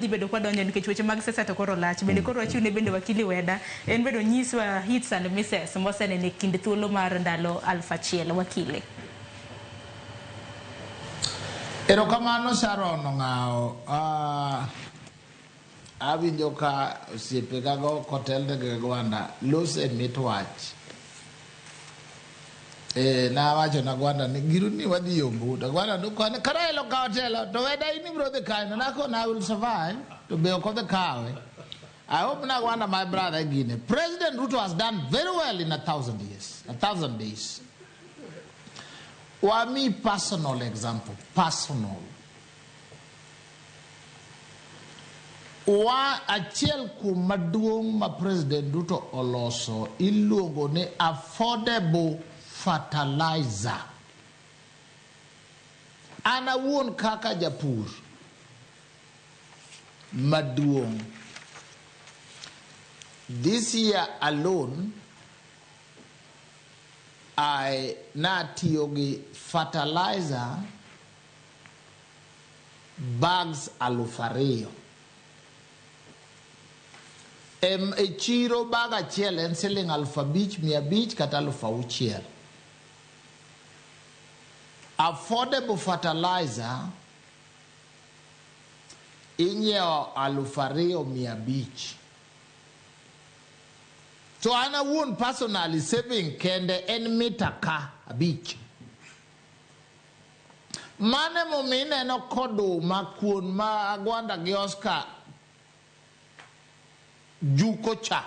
Dhi bedo kwadonjo nikech weche mag siasa to koro lach. Bende koro wachiwne bende wakili Weda en bende onyiswa hits and misses moseneno e kind thuolo mar ndalo 1000. Wakili. Erokamano Sharon Ong'awo. Awinjo ka osiepegago kotelne gi Gwanda loso e mit wach. Nawacho na Gwanda ni giru ni wadhi yombo. To Gwanda nokone ka Raila okawo telo to weda in ibiro dhi kanyo. Nakone I will survive to be ok odhi kawe. I hope na Gwanda my brother gine. President Ruto has done very well in 1,000 years, 1,000 days. Wami personal example, personal. Wa achiel kuom maduong' ma President Ruto oloso iluongo ni affordable fertilizer. An awuon kaka japur maduong', this year alone I natiyo gi fertilizer bags 2000. E chiro bag achiel en siling 5500 kata 6000. Affordable fertilizer inyiewo 2500. To an awuon personally saving kende en mita ka 5. Mane momiyo ineno koduma kuon ma Agwanda gi Oscar juko cha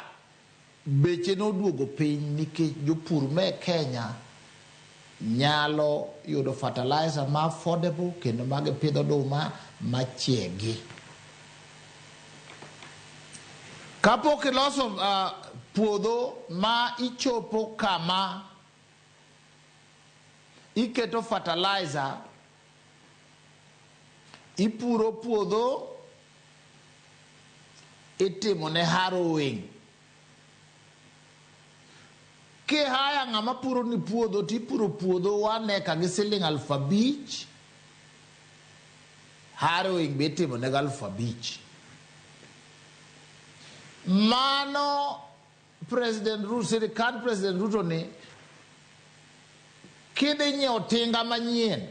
beche noduogo piny nikech jopur me Kenya nyalo yudo fertilizer ma affordable kendo ma gipidho oduma machiegi. Kapok iloso puodho ma ichopo kama iketo fertilizer, ipuro puodho, itimo ne harrowing. Kihaya ng'ama puro ni puodho to ipuro puodho 1 acre gi siling 5000, harrowing be itimo ne gi 5000. Mano President Ruto, sirikand President Ruto ni kidhi nyiewo tinga manyien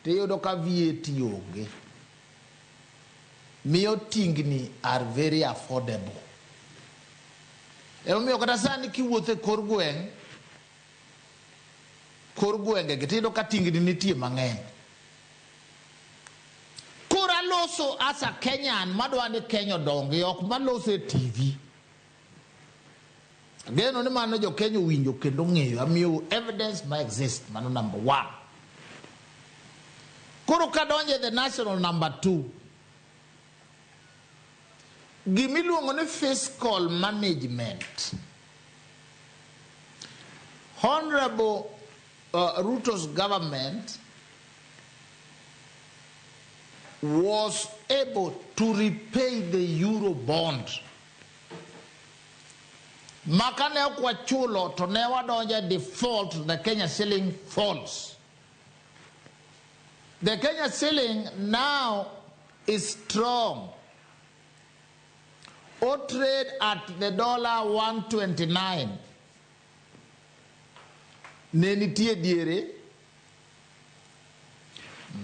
tiyudo ka VAT onge. Miyo tingni are very affordable. Emomiyo kata sani kiwuotho e kor gweng', kor gwenge gi tiyudo ka tingni nitie mang'eny. Koro aloso as a Kenyan madwa ni Kenya odongi, ok maloso e TV. Ageno ni mano jo Kenya owinjo kendo ong'eyo. Amiyo evidence ma exist, mano number 1. Koro kadonjo e the national number 2, gimiluongo ni fiscal management. Honorable Ruto's government was able to repay the euro bond. Maka ne ok wachulo to ne wadonjo e default, the Kenya shilling falls. The Kenya shilling now is strong. O trade at the dollar 129. Ne nitie diere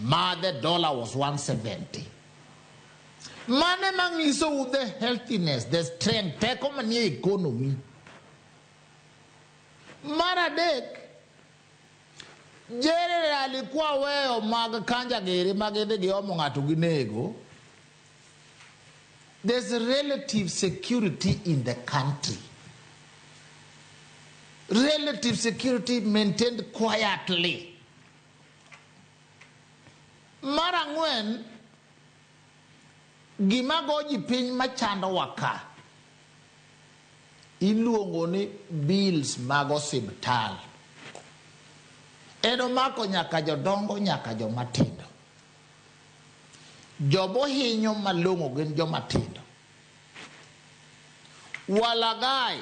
ma the dollar was 170. Mane mang'isou the healthiness, the strength, teko manie economy. Mar adek, generally kwa weyo mag kanja giri mag idhi giomo ng'ato ginego, there's relative security in the country. Relative security maintained quietly. Mar ang'wen, gima go ji piny machandowa ka iluongo ni bills mag osiptal. En omako nyaka jodongo nyaka jomatindo. Jomohinyo malong'o gin jomatindo. Walagai,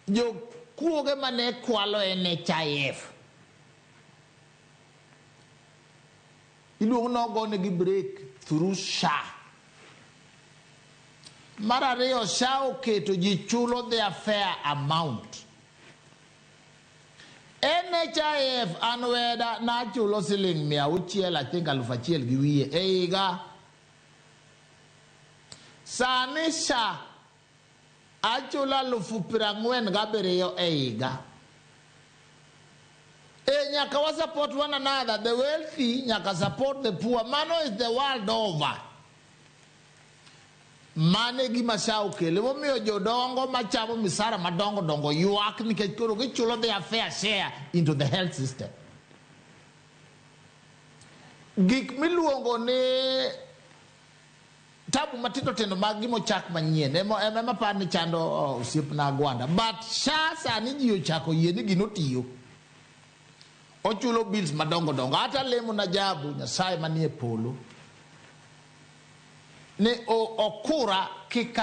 jokuoge mane kwalo NHIF. Iluongo ni ogonegi break through SHA. Mar ariyo, SHA oketo ji chulo their fair amount. NHIF an weda nachulo siling 600, I think 1,200 e higa. Sani SHA achulo 47,000 e higa. E nyaka wa support one another. The wealthy nyaka support the poor. Mano is the world over. Mano e gima SHA okelo. Emomiyo jodongo machamo misara madongo dongo ywak nikech koro gichulo their fair share into the health system. Gik miluongo ni tabu matindo tindo mag gimochak manyien ema par ni chando osiepna Agwanda. But SHA sani ji ochako yie ni gino tiyo. Ochulo bills madongo dongo. Hata lemo na Jabu Nyasaye manie polo ni okura kik.